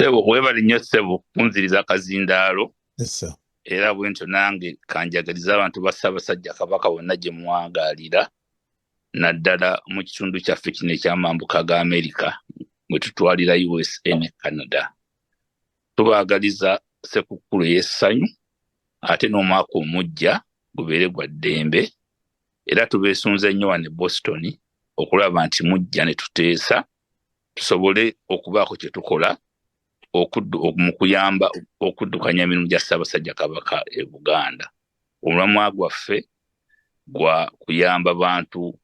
Ssebo, weebale nnyo ssebo kunziriza akazindaalo. Yes, sir. Era bwe ntyo nange kanjagaliza abantu ba Ssaabasajja Kabaka bonna gye muwangaalira, naddala mu kitundu kyaffe kino eky'amambuka ga Amerika mwe tutwalira USA ne Canada. Tubaagaliza Ssekukkulu ey'essanyu ate n'omwaka omuggya gubeere gwa ddembe. Era tubeesunze nnyo wano e Boston okulaba nti mujja ne tuteesa tusobole okubaako kye tukola mu kuyamba okuddukanya emirimu gya Ssaabasajja Kabaka e Buganda. Omulamwa gwaffe gwa kuyamba bantu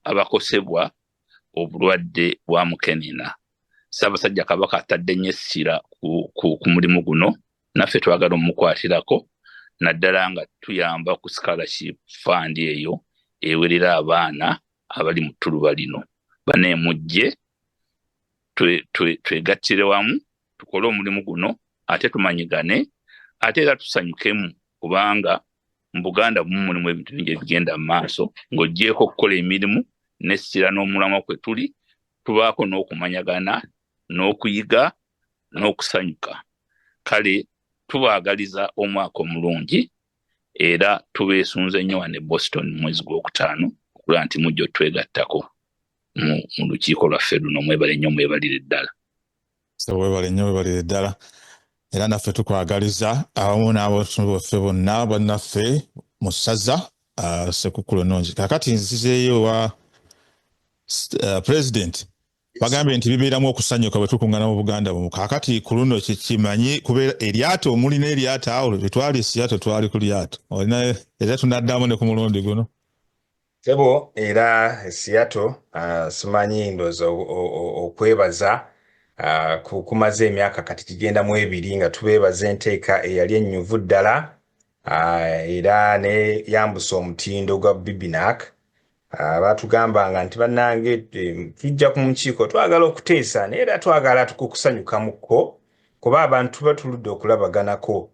abakosebwa obulwadde bwa mukenena. Ssaabasajja Kabaka atadde nnyo essira ku mulimu guno, naffe twagala omukwatirako, naddala nga tuyamba ku scholarship fund eyo ewerera abaana abali mu ttuluba lino. Baneemujje twegattire wamu tukole omulimu guno, ate tumanyigane, ate era tusanyukemu, kubanga mu Buganda mumu mulimu ebintu bingi ebigenda mu maaso ng'oggyeeko okukola emirimu n'essira n'omulamwa kwe tuli, tubaako n'okumanyagana n'okuyiga n'okusanyuka. Kale tubaagaliza omwaka omulungi era tubeesunze nnyo wano e Boston mu mwezi gwokutaano okulaba nti mujja otwegattako mu lukiiko lwaffe luno. Mwebale nnyo, mwebalire ddala. So weebale nnyo, weebalire ddala. Era naffe tukwagaliza awamu n'abantu baffe bonna, bannaffe mu ssaza, Ssekukkulu ennungi. Kakati nzizeeyo wa President. Bagambye nti bibeeramu okusanyuka bwe tukuŋŋaana mu Buganda bumu. Kaakati ku luno kimanyi kubeera eryato, mulina eryato awo tetwali Seattle, twali ku lyato olina, era tunaddamu ne ku mulundi guno. Sebo, era Seattle, simanyi, ndowooza okwebaza kumaze emyaka kati gigenda mu 2 nga tubeebaza enteeka eyali ennyuvu ddala, era ne yambusa omutindo gwa BIBNAC. Baatugambanga nti bannange, tujja ku mukiiko twagala okuteesa, naye era twagala tukukusanyukamukko kuba abantu tuba tuludde okulabaganako.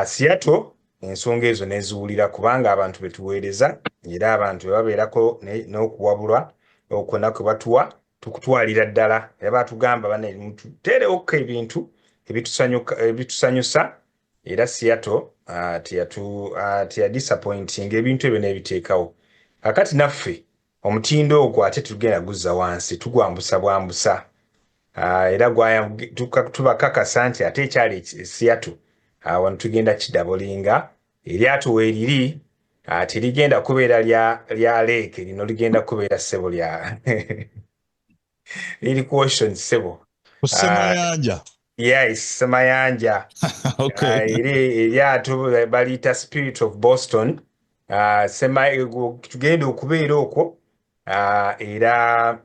Seattle ensonga ezo neziwulira kubanga abantu betuweereza era abantu bwe babeerako n'okuwabulwa okwonna kwe batuwa tukutwalira ddala. Era batugamba, bane tuteerewokko ebintu ebitusanyusa, era Seattle teyadisappointing ebintu ebyo n'ebiteekawo. Kakati naffe omutindo ogwo ate tugenda guzza wansi, tugwambusa bwambusa. Era tubakakasa nti ate ekyali Seattle, wano tugenda kidoublinga. Eryato weeriri, terigenda kubeera lya lake lino, ligenda kubeera, ssebo, lya liri ku ocean, ssebo. Ku Ssemayanja. Yes, Ssemayanja. Eri eryato baliyita Spirit of Boston. Tugenda okubeera okwo, era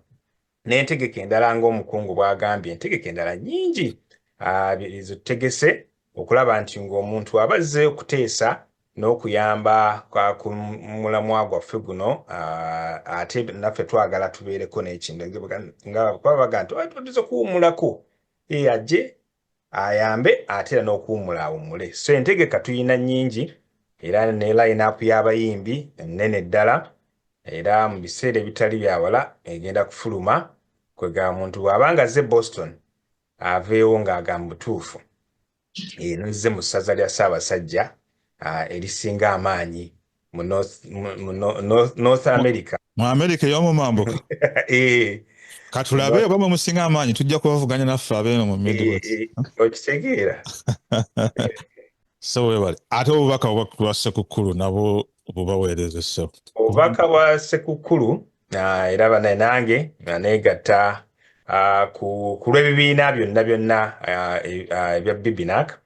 n'entegeka endala ng'omukungu bw'agambye, entegeka endala nnyingi ezo tutegese okulaba nti ng'omuntu aba azze okuteesa n'okuyamba ku mulamwa gwaffe guno, ate naffe twagala tubeereko n'ekintu nga kuba baga nti tuze kuwummulako, ajje ayambe ate era n'okuwummula awummule. So entegeka tuyina nnyingi, era ne line up y'abayimbi ennene ddala, era mu biseera ebitali byawala egenda kufuluma. Kwegamba muntu bw'aba nga azze Boston aveewo ng'agamba butuufu eno nze mu ssaza lya Ssaabasajja erisinga amaanyi mu North America. Mu America ey'omumambuka. Katulabe oba mwe musinga amaanyi, tujja kubavuganya naffe abeeno mu Midwest. Okitegeera. So webale. Ate obubaka bwa Ssekukkulu nabwo bubaweereze, ssebo. Obubaka bwa Ssekukkulu, era banaye nange neegatta ku lw'ebibiina byonna byonna ebya BIBNAC,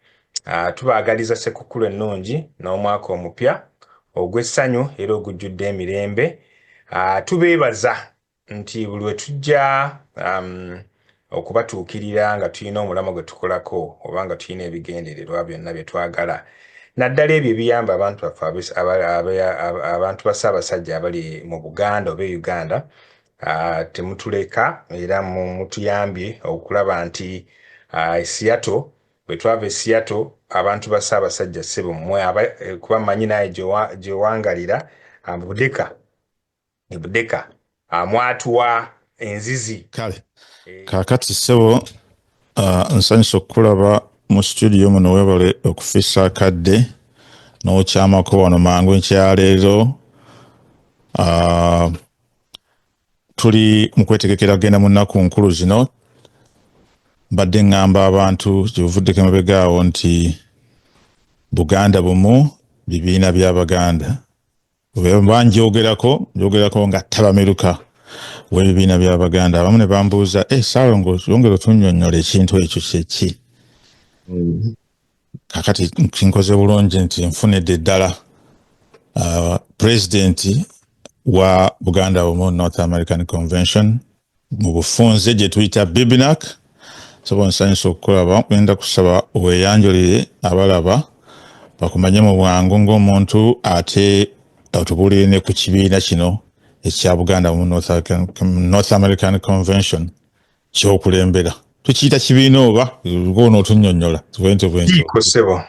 tubaagaliza Ssekukkulu ennungi n'omwaka omupya ogw'essanyu era ogujjudde emirembe. Tubeebaza nti buli lwe tujja okubatuukirira nga tulina omulamwa gwe tukolako oba nga tulina ebigendererwa byonna bye twagala, naddala ebyo ebiyamba abantu baffe, abantu ba Ssaabasajja abali mu Buganda oba e Uganda, temutuleka era mutuyambye okulaba nti Seattle, bwe twava e Seattle, abantu ba Ssaabasajja, ssebo mmwe, kuba mmanyi naye gyewangalira Budeka, e Budeka, mwatuwa Enzizi. Kale kaakati ssebo, nsanyusa okukulaba mu studio muno. Webale okufissa akadde n'okyamako wano mangu enkyaleero. Tuli mu kwetegekera kugenda mu nnaku nkulu zino. Mbadde ŋŋamba abantu gyebuvuddeko emabega awo nti Buganda Bumu, bibiina by'Abaganda. Bwe njogerako, njogerako nga ttabamiruka w'ebibiina by'Abaganda. Abamu ne bambuuza, "E Saalongo, yongera otunnyonnyola ekintu ekyo kyeki?" Kakati kinkoze bulungi nti nfunidde ddala pulezidenti wa Buganda Bumu North American Convention, mu bufunze gye tuyita BIBNAC. Sobo, nsanyusa okukulaba. Ngenda kusaba weeyanjulire abalaba bakumanye mu bwangu ng'omuntu, ate otubuulire ne ku kibiina kino ekya Buganda Bumu North American Convention kyokulembera. Tukiyita kibiina oba gona otunnyonnyola bwentyo bwentyo? Lukiiko, ssebo.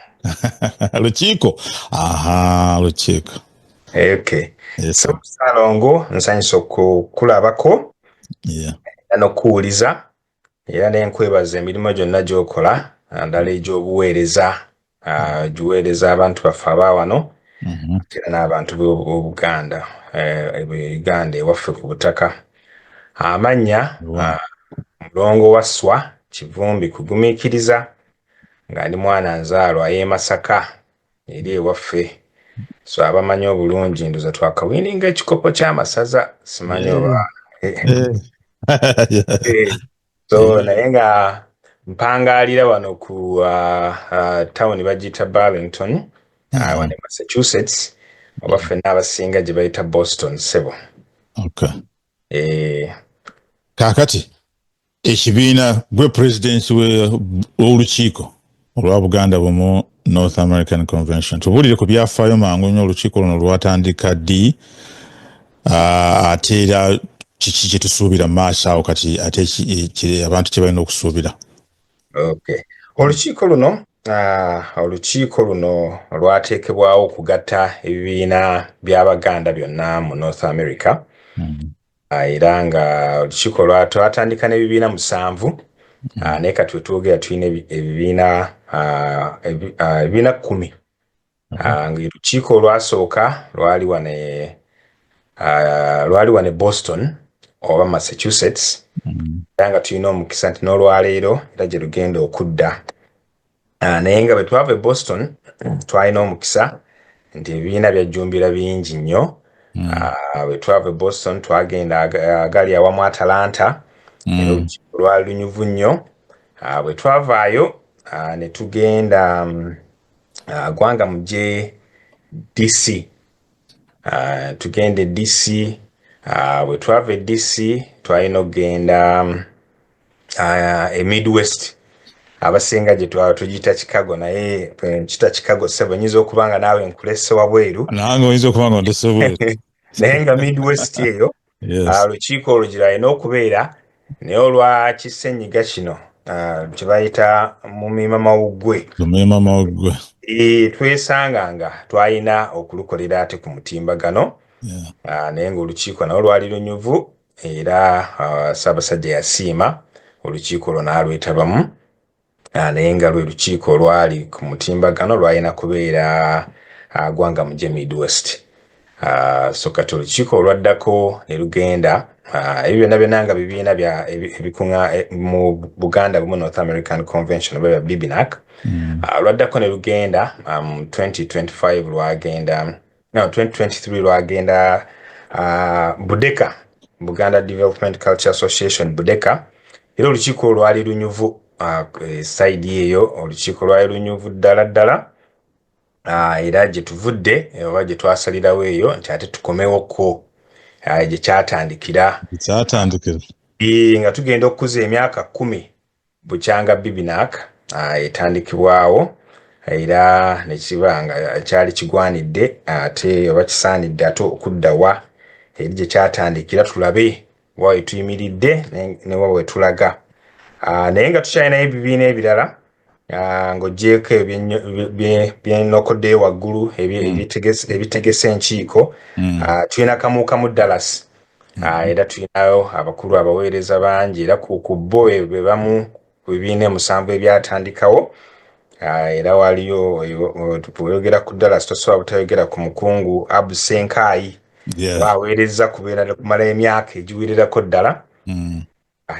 Lukiiko, aha, lukiiko. Okay. So Ssalongo, nsanyusa okukulabako era n'okukuwuliza, era nenkwebaza emirimu gyonna gy'okola, naddala egy'obuweereza, giweereza abantu baffe aba wano era n'abantu b'Obuganda, Uganda ewaffe ku butaka. Amannya Mulongo Wasswa Kivumbi Kugumiikiriza, nga ndi mwana nzaalwa y'e Masaka eri ewaffe. So abamanyi obulungi, ndoza twakawininga ekikopo ky'amasaza, simanyi oba so naye nga mpangaalira wano ku town bagiyita Burlington, wano e Massachusetts, oba ffenna abasinga gye bayita Boston, ssebo. Kaakati ekibiina, gwe pulezidenti w'olukiiko olwa Buganda Bumu North American Convention, tubuulire ku byafaayo mangu nnyo. Olukiiko luno lwatandika ddi? Ate era kiki kye tusuubira mu maaso awo kati, ate abantu kye balina okusuubira? Okay. Olukiiko luno lwateekebwawo okugatta ebibiina by'Abaganda byonna mu North America. Era nga olukiiko twatandika n'ebibiina 7, naye kati wetwogera tulina ebibiina 10. Nga olukiiko olwasooka lwali wano e Boston oba Massachusetts, era nga tulina omukisa nti n'olwaleero era gye lugenda okudda. Naye nga bwe twava e Boston, twalina omukisa nti ebibiina byajjumbira bingi nnyo. Bwe twava e Boston, twagenda agali awamu Atalanta, era olukiiko lwali lunyuvu nnyo. Bwe twavaayo, ne tugenda gwanga muje DC. Tugenda e DC. Bwe twava e DC, twalina okugenda e Midwest, abasinga gye twaba tugiyita Chicago, naye nkita Chicago, ssebo, nyinza okuba nga naawe nkulesse wabweru. Nange oyinza okuba nga ondese bweru. Naye nga Midwest eyo, olukiiko olwo gye lwalina okubeera, naye olwa kisenyiga kino kye bayita mumiima mawuggwe, Lumiima mawuggwe. Twesanga nga twalina okulukolera ate ku mutimbagano. Naye ng'olukiiko nalwo lwali lunyuvu, era Ssaabasajja yasiima olukiiko olwo n'alwetabamu. Naye nga lwe lukiiko olwali ku mutimbagano lwalina kubeera gwanga muje Midwest. So kati olukiiko olwaddako ne lugenda, ebyo byonna byonna nga bibiina bya ebikuŋa mu Buganda Bumu North American Convention oba bya BIBNAC. Olwaddako ne lugenda 2025, lwagenda, no, 2023 lwagenda Budeka, Buganda Development Culture Association, Budeka. Era olukiiko olwali lunyuvu, side eyo olukiiko lwali lunyuvu ddala ddala. Era gye tuvudde oba gye twasalirawo eyo nti ate tukomewoko gye kyatandikira. Kyatandikira. Nga tugenda okukuza emyaka 10 bukyanga BIBNAC etandikibwawo, era nekiba nga kyali kigwanidde ate oba kisaanidde ate okudda wa eri gye kyatandikira, tulabe wa we tuyimiridde ne wa we tulaga. Naye nga tukyalinayo ebibiina ebirala, ng'oggyeeko byenokoddeyo waggulu ebitegese enkiiko. Tulina Kamuuka mu Dallas. Era tulinayo abakulu abaweereza bangi, era ku bo be bamu ku bibiina emusanvu ebyatandikawo. Era waliyo oyogera ku Dallas, tosobola butayogera ku mukungu Abu Senkaayi, waaweereza kubeera kumala emyaka egiwererako ddala.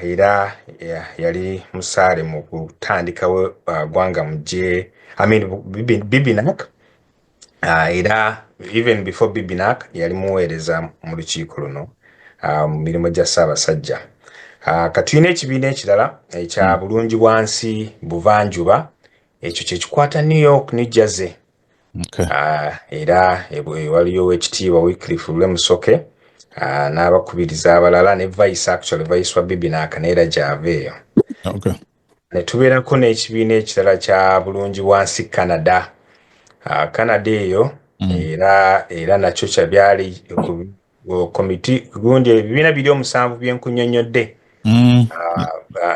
Era yali musaale mu kutandikawo Gwanga Mujje, I mean Bibinac. Era even before Bibinac yali muweereza mu lukiiko luno, mu mirimu gya Ssaabasajja. Katulina ekibiina ekirala ekya Bulungi Bwansi Buvanjuba, ekyo kyekikwata New York, New Jersey. Era waliyo Owekitiibwa Wycliffe Lule Musoke n'abakubiriza abalala, ne vice, actually vice wa Bibinac neera gyava eyo. Ne tubeerako n'ekibiina ekirala kya Bulungi Bwansi Canada. Canada eyo era nakyo kyabyali komiti gundi, ebibiina biri omusanvu byenkunyonnyodde.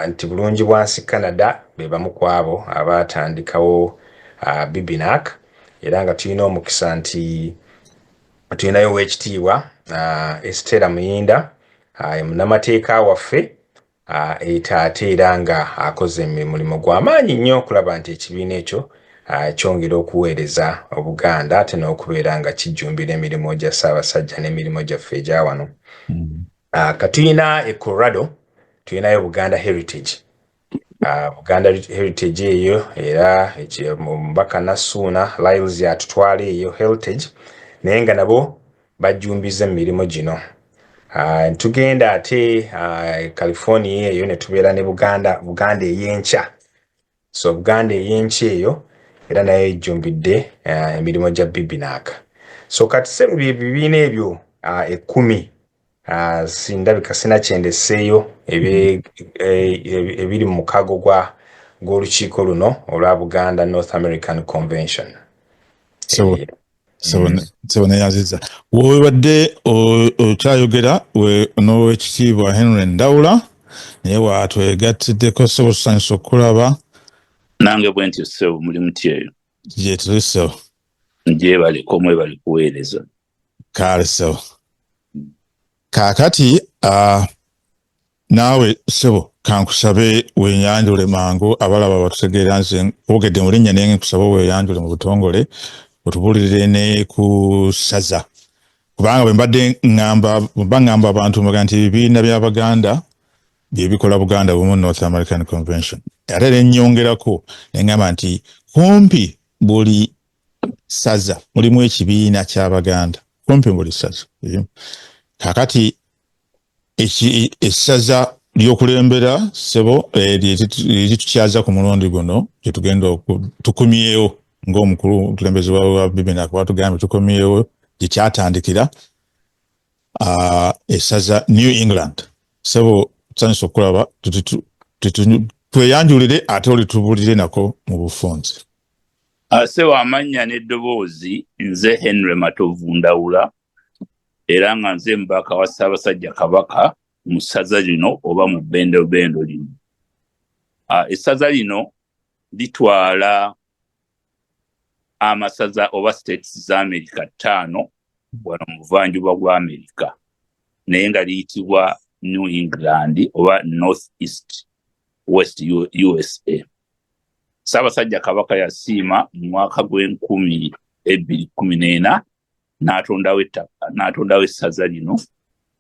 Nti Bulungi Bwansi Canada be bamu ku abo abaatandikawo Bibinac, era nga tulina omukisa nti tulinayo Owekitiibwa Estera Muyinda, munnamateeka waffe, ate era nga akoze mulimu gw'amaanyi nnyo okulaba nti ekibiina ekyo kyongera okuweereza Obuganda, ate n'okubeera nga kijjumbira emirimu gya Ssaabasajja n'emirimu gyaffe egya wano. Katulina e Colorado, tulinayo Buganda Heritage. Buganda Heritage eyo era omubaka Nassuuna Liles atutwala eyo Heritage, naye nga nabo bajjumbiza mu mirimu gino. Tugenda ate California eyo ne tubeera ne Buganda Ey'enkya. So Buganda Ey'enkya eyo era nayo ejjumbidde emirimu gya Bibinac. So kati sebo, bye bibiina ebyo 10. Sindabika sina kyendeseeyo ebiri mu mukago gwa gw'olukiiko luno olwa Buganda North American Convention. Sebo, neyanziza. Webadde okyayogera n'Owekitiibwa Henry Ndawula naye watwegattiddeko. Sebo, tusanyusa okulaba. Nange bwe ntyo, ssebo. Muli mutya eyo? Gye tuli, ssebo. Gyebaleko, mwebali kuweereza. Kale ssebo. Kaakati naawe ssebo, kankusabe weeyanjule mangu abalaba batutegeera. Nze kwogedde mu linnya, naye nkusaba weeyanjule mu butongole, otubuulirire ne ku ssaza, kubanga bwe mbadde ŋŋamba, bwe ŋŋamba abantu mbaga nti ebibiina by'Abaganda bye bikola Buganda Bumu North American Convention, ate ne nnyongerako ne ŋŋamba nti kumpi buli ssaza mulimu ekibiina ky'Abaganda, kumpi buli ssaza. Kaakati essaza ly'okulembera, ssebo, lyetukyaza ku mulundi guno, gyetugenda tukumyewo ng'omukulu omukulembeze wa Bibinac watugambye, tukomyewo gye kyatandikira, essaza New England. Ssebo, tusanyusa okulaba. Tweyanjulire ate olitubulire nako mu bufunze. Ssebo, amannya n'eddoboozi, nze Henry Matovu Ndawula, era nga nze mubaka wa Ssaabasajja Kabaka mu ssaza lino oba mu bbendobendo lino. Essaza lino litwala amasaza oba states za America ttaano wano mu buvanjuba bwa America, naye nga liyitibwa New England oba North East West USA. Ssaabasajja Kabaka yasiima mu mwaka gw'e 2014 n'atondawo ettaka, n'atondawo essaza lino,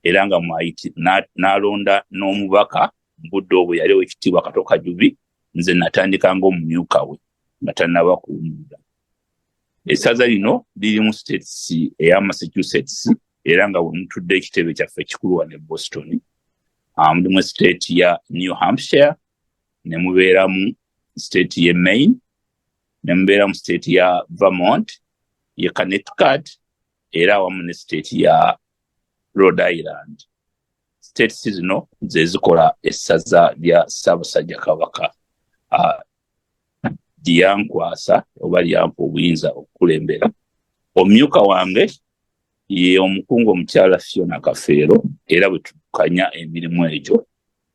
era nga n'alonda n'omubaka. Mu budde obwo yali Owekitiibwa Kato Kajubi, nze natandika ng'omumyuka we nga tannaba kuwummula. Essaza lino liri mu states eya Massachusetts, era nga we mutudde ekitebe kyaffe ekikulu wano e Boston. Mulimu state ya New Hampshire, ne mubeeramu state ye Maine, ne mubeeramu state ya Vermont, ye Connecticut, era awamu ne state ya Rhode Island. States zino ze zikola essaza lya Ssaabasajja Kabaka lyankwasa oba lyampa obuyinza okukulembera. Omumyuka wange ye omukungu omukyala Fiona Kafeero, era bwe tukanya emirimu egyo.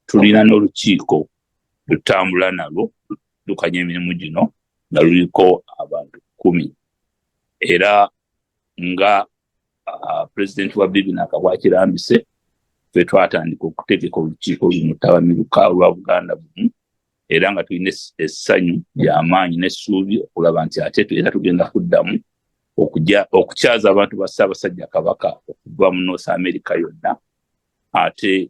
Tulina n'olukiiko lutambula nalwo lukanya emirimu gino nga luliko abantu 10, era nga pulezidenti wa Bibinac bwakirambise. Ffe twatandika okutegeka olukiiko luno ttabamiruka olwa Buganda Bumu, era nga tulina essanyu ly'amaanyi n'essuubi okulaba nti ate era tugenda kuddamu okukyaza abantu ba Ssaabasajja Kabaka okuva mu North America yonna, ate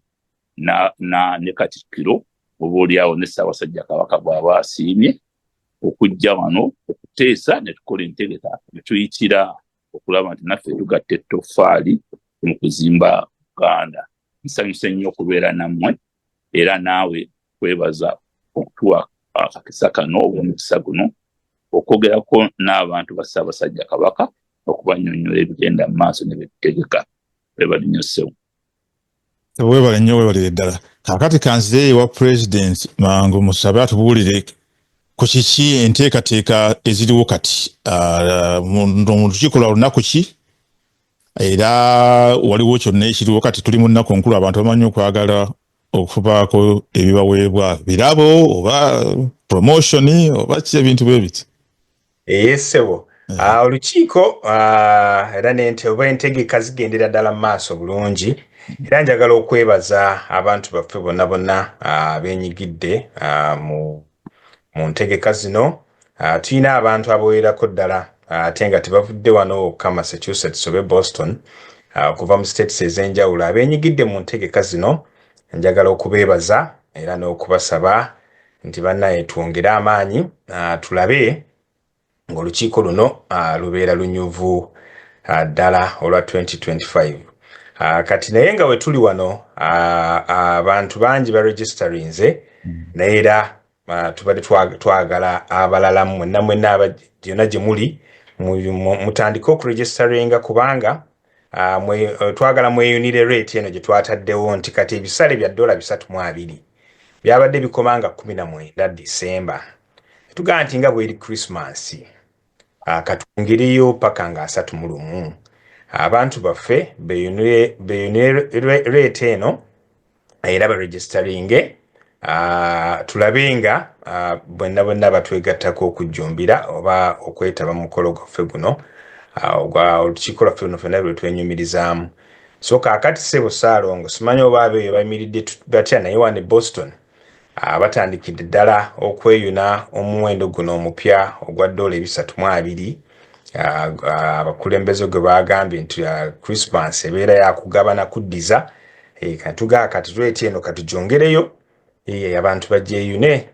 ne Katikkiro oba oliawo ne Ssaabasajja Kabaka bw'aba asiimye okujja wano okuteesa ne tukola entegeka ne tuyitira okulaba nti naffe tugatta ettoffaali mu kuzimba Buganda. Nsanyuse nnyo okubeera nammwe, era naawe kwebaza okutuwa akakisa kano oba omukisa guno okwogerako n'abantu ba Ssaabasajja Kabaka, okubannyonnyola ebigenda mu maaso ne byetutegeka. Webale nnyo, ssebo. Webale nnyo, webalire ddala. Kaakati kanzireyo ewa Pulezidenti mangu musabe atubuulire ku kiki enteekateeka eziriwo kati. Mu lukiiko lwa lunaku ki, era waliwo kyonna ekiriwo kati? Tuli mu nnaku nkulu, abantu bamanyi okwagala okubaako ebibaweebwa, birabo oba promotion oba ki, ebintu bwe biti. Ee ssebo. Olukiiko era nente oba entegeka zigendera ddala mu maaso bulungi, era njagala okwebaza abantu baffe bonna bonna beenyigidde mu ntegeka zino. Tulina abantu abawererako ddala, ate nga tebavudde wano wokka Massachusetts oba Boston, okuva mu states ez'enjawulo abeenyigidde mu ntegeka zino. Njagala okubeebaza era n'okubasaba nti bannaye twongere amaanyi, tulabe ng'olukiiko luno lubeera lunyuvu ddala olwa 2025. Kati naye nga we tuli wano, abantu bangi baregistarinze, naye era tubadde twagala abalala mwenna mwenna gyonna gye muli mutandike okuregistaringa, kubanga twagala mweyunire rate eno gye twataddewo, nti kati ebisale bya $320 byabadde bikoma nga 19 December. Tugamba nti nga bweri Christmas, katwongereyo paka nga 31, abantu baffe beyunire rate eno era baregistaringe, tulabe nga bwenna bwenna batwegattako okujjumbira oba okwetaba mu mukolo gwaffe guno ogwa olukiiko lwaffe luno ffenna lwe twenyumirizaamu. So kaakati ssebo Ssaalongo, simanyi oba abeeyo bayimiridde batya, naye wano e Boston batandikidde ddala okweyuna omuwendo guno omupya ogwa $320, abakulembeze gwe bagambye nti Christmas ebeera yakugabana kuddiza. Katugaa kati rate eno katugyongereyo, abantu bagyeyune.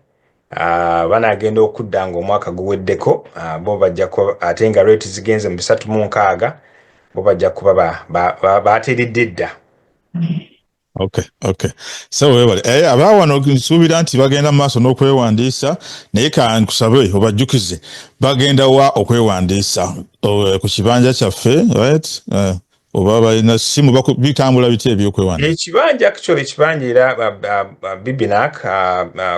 Banagenda okudda ng'omwaka guweddeko, bo bajja ate nga rate zigenze mu 360, bo bajja kuba bateredde dda. Okay. So webale. Abawano nsuubira nti bagenda mu maaso n'okwewandiisa, naye kankusabe obajjukize bagenda wa okwewandiisa ku kibanja kyaffe, right? Oba balina simu, bitambula biti ebyokwewandiisa? Ekibanja, actually ekibanja era Bibinac,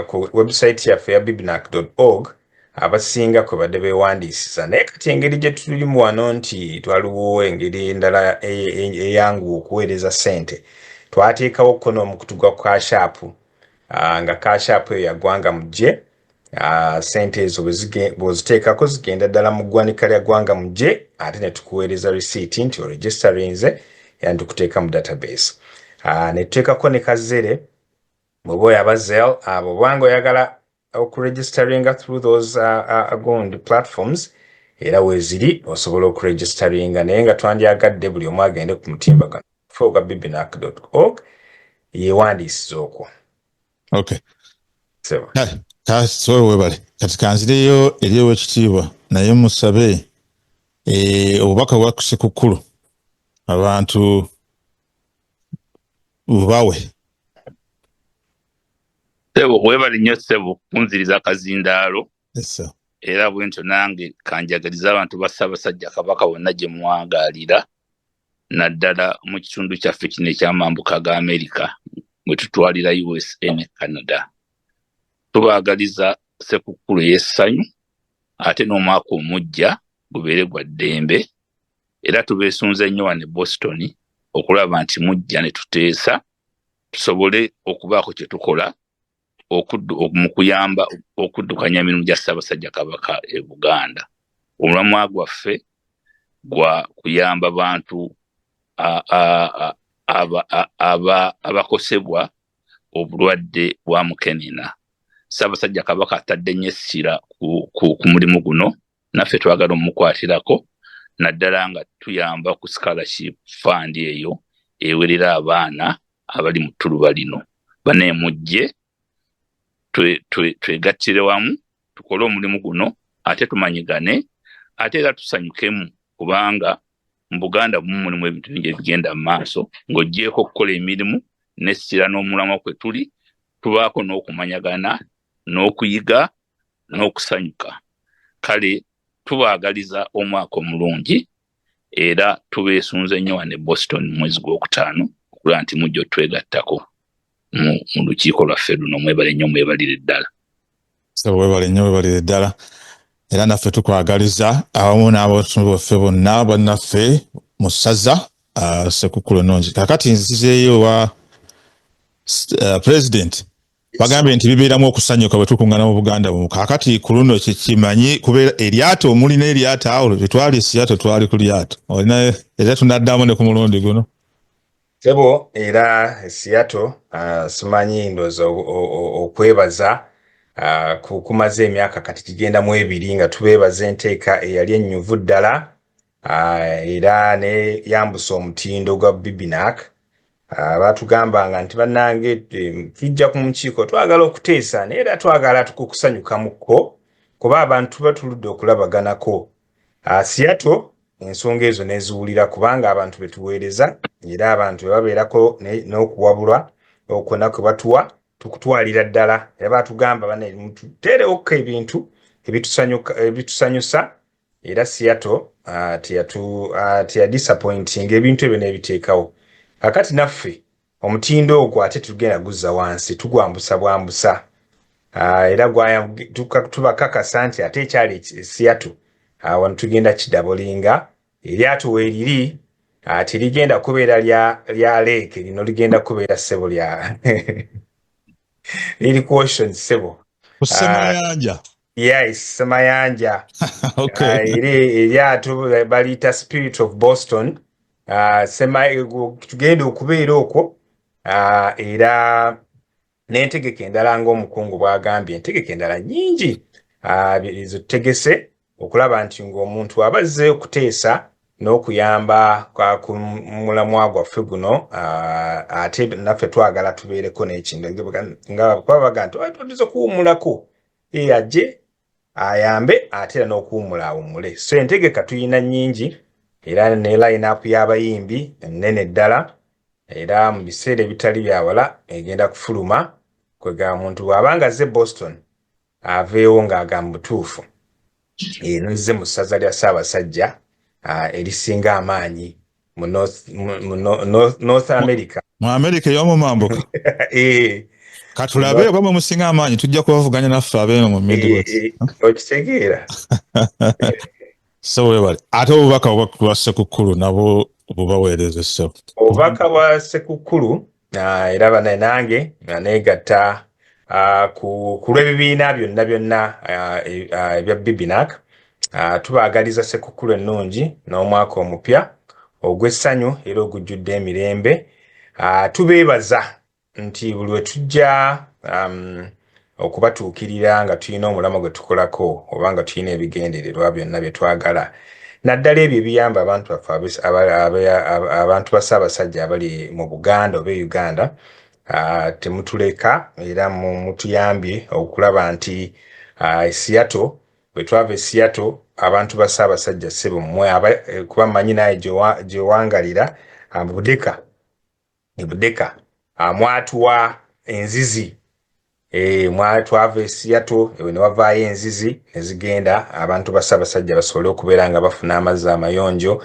ku website yaffe ya bibinac.org abasinga kwe badde beewandiisiza. Naye kati engeri gye tulimu wano nti twaliwo engeri endala eyanguwa okuweereza ssente, twateekawo ko n'omukutu gwa Cash App, nga Cash App eyo yaggwanga mujje. Ssente ezo bw'oziteekako zigenda ddala mu ggwanika lya ggwanga mujje, ate ne tukuweereza risiiti nti oregistarinze era ne tukuteeka mu database. Ne tuteekako ne ka Zelle bw'oba oyaba Zelle. Bw'oba nga oyagala okuregisteringa through those gundi platforms, era weeziri osobola okuregisteringa, naye nga twandyagadde buli omu agende ku mutimbagano ogwa bibinac.org yeewandiisiza okwo. Okay. So webale. Kati kanzireyo eri owekitiibwa, naye musabe obubaka bwa Ssekukkulu abantu bubawe. Ssebo, webale nnyo ssebo kunziriza akazindaalo. Era bwe ntyo nange kanjagaliza abantu ba Ssaabasajja Kabaka bonna gye muwangaalira, naddala mu kitundu kyaffe kino ekyamambuka ga Amerika mwe tutwalira USA ne Canada. Tubaagaliza Ssekukkulu ey'essanyu, ate n'omwaka omuggya gubeere gwa ddembe. Era tubeesunze nnyo wano e Boston okulaba nti mujja ne tuteesa, tusobole okubaako kye tukola mu kuyamba okuddukanya emirimu gya Ssaabasajja Kabaka e Buganda. Omulamwa gwaffe gwa kuyamba bantu. Abakosebwa obulwadde bwa mukenena. Ssaabasajja Kabaka atadde nnyo essira ku mulimu guno, naffe twagala omukwatirako, naddala nga tuyamba ku scholarship fund eyo ewerera abaana abali mu ttuluba lino. Baneemujje twegattire wamu tukole omulimu guno, ate tumanyigane, ate era tusanyukemu, kubanga mu Buganda bumu mulimu ebintu bingi ebigenda mu maaso. Ng'oggyeeko okukola emirimu n'essira n'omulamwa kwe tuli, tubaako n'okumanyagana n'okuyiga n'okusanyuka. Kale tubaagaliza omwaka omulungi, era tubeesunze nnyo wano e Boston mu mwezi gwokutaano okulaba nti mujja otwegattako mu lukiiko lwaffe luno. Mwebale nnyo, mwebalire ddala. Ssebo, webale nnyo, webalire ddala. Era naffe tukwagaliza awamu n'abantu baffe bonna, bannaffe mu ssaza, Ssekukulu ennungi. Kakati nzizeeyo wa president. Bagambye nti bibeeramu okusanyuka bwe tukungana mu Buganda bumu. Kakati ku luno kikimanyi kubeera eryato, mulina eryato awo tetwali Seattle, twali ku lyato olina, era tunaddamu ne ku mulundi guno. Sebo, era Seattle, simanyi, ndowooza okwebaza kumaze emyaka kati gigenda mu 2 nga tubeebaza enteeka eyali ennyuvu ddala, era ne yambusa omutindo gwa Bibinac. Batugambanga nti bannange, tujja ku mukiiko twagala okuteesa, naye era twagala tukukusanyukamukko kuba abantu tuba tuludde okulabaganako. Seattle ensonga ezo neziwulira, kubanga abantu betuweereza era abantu bwe babeerako n'okuwabulwa okwonna kwe batuwa tukutwalira ddala. Era batugamba, bane tuteerewokko ebintu ebitusanyusa, era Seattle teyadisappointing ebintu ebyo n'ebiteekawo. Kakati naffe omutindo ogwo ate tugenda guzza wansi, tugwambusa bwambusa. Era tubakakasa nti ate ekyali Seattle, wano tugenda kidoublinga. Eryato weeriri, terigenda kubeera lya lake lino, ligenda kubeera, ssebo, lya liri ku ocean, ssebo. Ku Ssemayanja. Yes, Ssemayanja. Era eryato baliyita Spirit of Boston. Tugenda okubeera okwo, era n'entegeka endala ng'omukungu bw'agambye, entegeka endala nnyingi zetutegese okulaba nti ng'omuntu aba azze okuteesa n'okuyamba ku mulamwa gwaffe guno, ate naffe twagala tubeereko n'ekintu nga kuba baga nti tuze kuwummulako, ajje ayambe ate era n'okuwummula awummule. So entegeka tuyina nnyingi, era ne line up y'abayimbi ennene ddala, era mu biseera ebitali byawala egenda kufuluma. Kwegamba muntu bw'aba nga azze Boston aveewo ng'agamba butuufu eno ezze mu ssaza lya Ssaabasajja erisinga amaanyi mu North America. Mu America ey'omumambuka. Katulabe oba mwe musinga amaanyi, tujja kubavuganya naffe abeeno mu Midwest. Okitegeera. So webale. Ate obubaka bwa Ssekukulu nabwo bubaweereza, ssebo. Obubaka bwa Ssekukulu, era bana nange neegatta ku lw'ebibiina byonna byonna ebya Bibinac, tubaagaliza Ssekukulu ennungi n'omwaka omupya ogw'essanyu era ogujjudde emirembe. Tubeebaza nti buli lwe tujja okubatuukirira nga tulina omulamwa gwe tukolako oba nga tulina ebigendererwa byonna bye twagala, naddala ebyo ebiyamba abantu baffe, abantu ba Ssaabasajja abali mu Buganda oba e Uganda, temutuleka, era mutuyambye okulaba nti Seattle, bwe twava e Seattle, abantu ba Ssaabasajja, ssebo, mmwe kuba mmanyi naye gyewangalira mu Budeka, e Budeka, mwatuwa enzizi. Twava e Seattle ewe ne wavaayo enzizi ne zigenda abantu ba Ssaabasajja basobole okubeera nga bafuna amazzi amayonjo.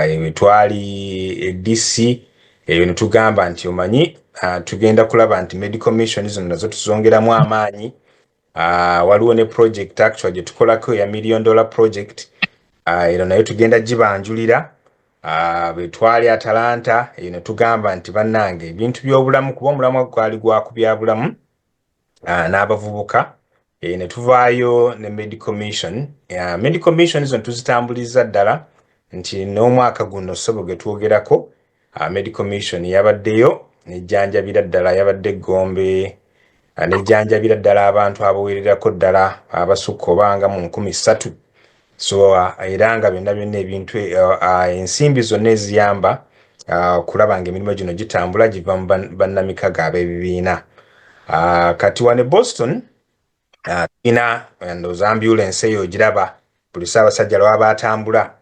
Ewe twali e DC eyo ne tugamba nti omanyi, tugenda kulaba nti medical mission zino nazo tuzongeramu amaanyi. Waliwo ne project actually gye tukolako eya million dollar project, eno nayo tugenda gibanjulira. Bwe twali Atalanta eyo ne tugamba nti bannange, ebintu by'obulamu, kuba omulamwa gwali gwa ku byabulamu n'abavubuka, ne tuvaayo ne medical mission. Medical mission zino tuzitambuliza ddala nti n'omwaka guno, ssebo, ge twogerako. Medical mission yabaddeyo nejjanjabira ddala, yabadde Gombe, nejjanjabira ddala abantu abawererako ddala abasukka obanga mu 3000. So era nga byonna byonna ebintu, ensimbi zonna eziyamba okulaba nga emirimu gino gitambula giva mu bannamikago ab'ebibiina. Kati wano e Boston tulina, ndowooza ambulance eyo ogiraba buli Ssaabasajja lwaba atambula,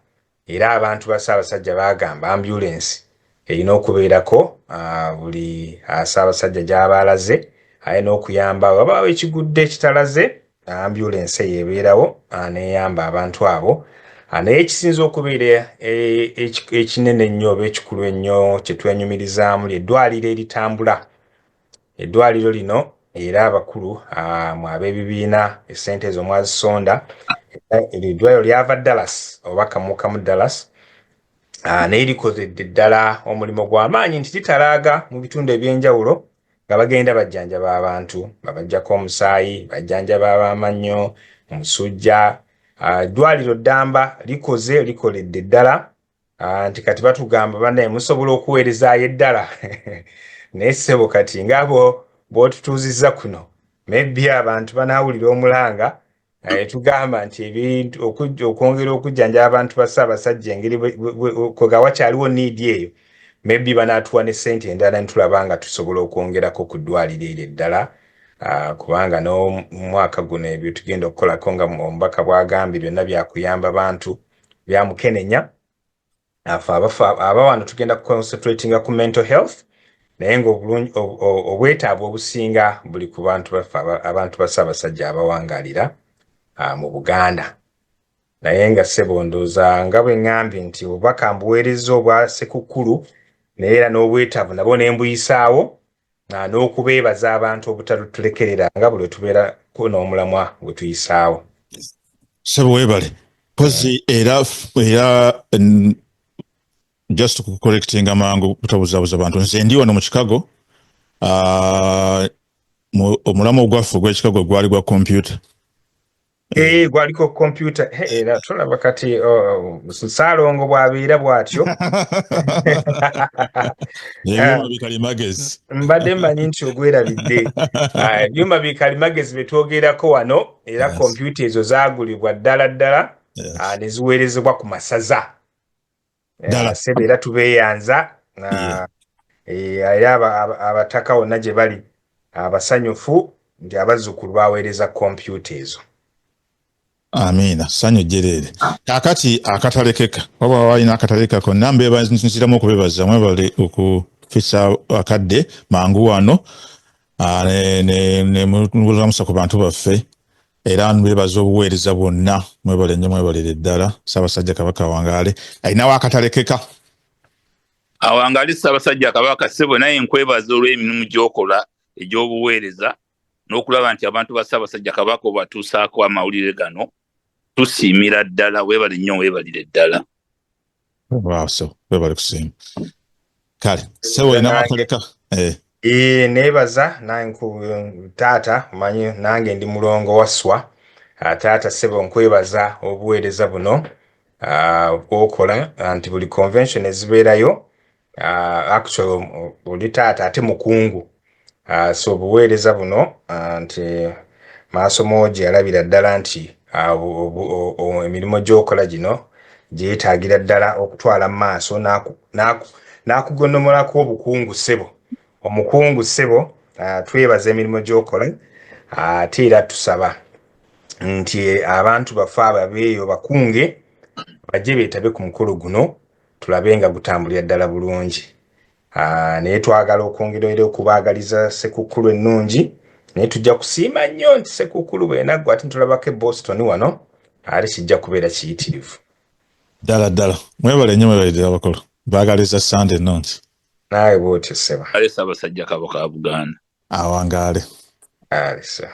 era abantu ba Ssaabasajja bagamba ambulance erina okubeerako buli Ssaabasajja gy'aba alaze, aye n'okuyamba wabaawo ekigudde ekitalaze, ambulance eyo ebeerawo n'eyamba abantu abo. Naye ekisinza okubeera ekinene ennyo oba ekikulu ennyo kye twenyumirizaamu lye ddwaliro eritambula. Eddwaliro lino era abakulu mu ab'ebibiina essente ezo mwazisonda. Eddwaliro lyava Dallas oba kamukamu Dallas, naye likozedde ddala omulimu gw'amaanyi nti litalaaga mu bitundu ebyenjawulo nga bagenda bajjanjaba abantu, babajjako omusaayi, bajjanjaba ab'amannyo, omusujja. Eddwaliro ddamba likoze, likoledde ddala, nti kati batugamba, "Bannaye, musobola okuweerezaayo eddala." Naye ssebo, kati ngaabo bw'otutuuzizza kuno, maybe abantu banaawulira omulanga tugamba nti ebintu okwongera okujjanjaba abantu ba Ssaabasajja, engeri kwega wakyaliwo need eyo, maybe banaatuwa ne ssente endala ne tulaba nga tusobola okwongerako ku ddwaliro eryo eddala, kubanga n'omwaka guno ebyo tugenda okukolako nga omubaka bw'agambye byonna byakuyamba bantu byamukenenya. Afe aba wano tugenda kuconcentratinga ku mental health, naye nga obwetaavu obusinga buli ku bantu baffe, abantu ba Ssaabasajja abawangaalira mu Buganda. Naye nga ssebo, ndowooza nga bwe ŋŋambye nti obubaka mbuweerezza obwa Sekukkulu, naye era n'obwetaavu nabwo ne mbuyisaawo, n'okubeebaza abantu obutatulekerera nga buli tubeerako n'omulamwa gwe tuyisaawo. Ssebo, weebale. Pozi era just kucorrectinga mangu butabuzabuza bantu, nze ndi wano mu Chicago. Omulamwa ogwaffe ogw'e Chicago gwali gwa computer. Eh, gwaliko computer. Era tolaba kati, oh, Ssaalongo bw'abeera bw'atyo. Ebyuma bikalimagezi. Mbadde mmanyi nti ogwerabidde. Ah, ebyuma bikalimagezi bye twogerako wano era kompyuta ezo zaagulibwa ddala ddala, ah, ne ziweerezebwa ku masaza. Ddala. Ssebo, era tubeeyanza. Era abataka wonna gye bali abasanyufu nti abazzukulu baweereza kompyuta ezo. Amiina, ssanyu jjereere. Kaakati akatalekeka, waba walina akatalekeka konna, nziramu okubebaza, mwebale okufisa akadde mangu wano, ne mulamusa ku bantu baffe, era mbebaza obuweereza bwonna. Mwebale nnyo, mwebalire ddala. Ssaabasajja Kabaka wangaale. Alinawo akatalekeka? Awangaali Ssaabasajja Kabaka. Ssebo, naye nkwebaza olw'emirimu gy'okola egy'obuweereza n'okulaba nti abantu ba Ssaabasajja Kabaka obatuusaako amawulire gano. Tusiimira ddala, weebale nnyo, weebalire ddala. Waaso, webale kusiima. Kale ssebo, olinawo akaleka? Eh, neebaza nange taata, omanyi nange ndi mulongo wasswa. Ah, taata ssebo, nkwebaza obuweereza buno bw'okola, nti buli convention ezibeerayo, actually oli taata ate mukungu. So obuweereza buno, nti maaso moogi alabira ddala nti emirimu gy'okola gino gyetaagira ddala okutwala mu maaso n'akugonomolako obukungu. Ssebo omukungu, ssebo, twebaza emirimu gy'okola, ate era tusaba nti abantu baffe abo abeeyo bakunge bajje beetabe ku mukolo guno, tulabe nga gutambulira ddala bulungi. Naye twagala okwongera era okubaagaliza Sekukkulu ennungi, naye tujja kusiima nnyo nti Sekukkulu bwenaggwa ate ntulabako e Boston wano, ate kijja kubeera kiyitirivu. Ddala ddala, mwebale nnyo, mwebale ddala bakulu. Baagaliza Sande ennungi. Naawe bwotyo, ssebo. Ale Ssaabasajja Kabaka wa Buganda. Awangaale. Ale, ssebo.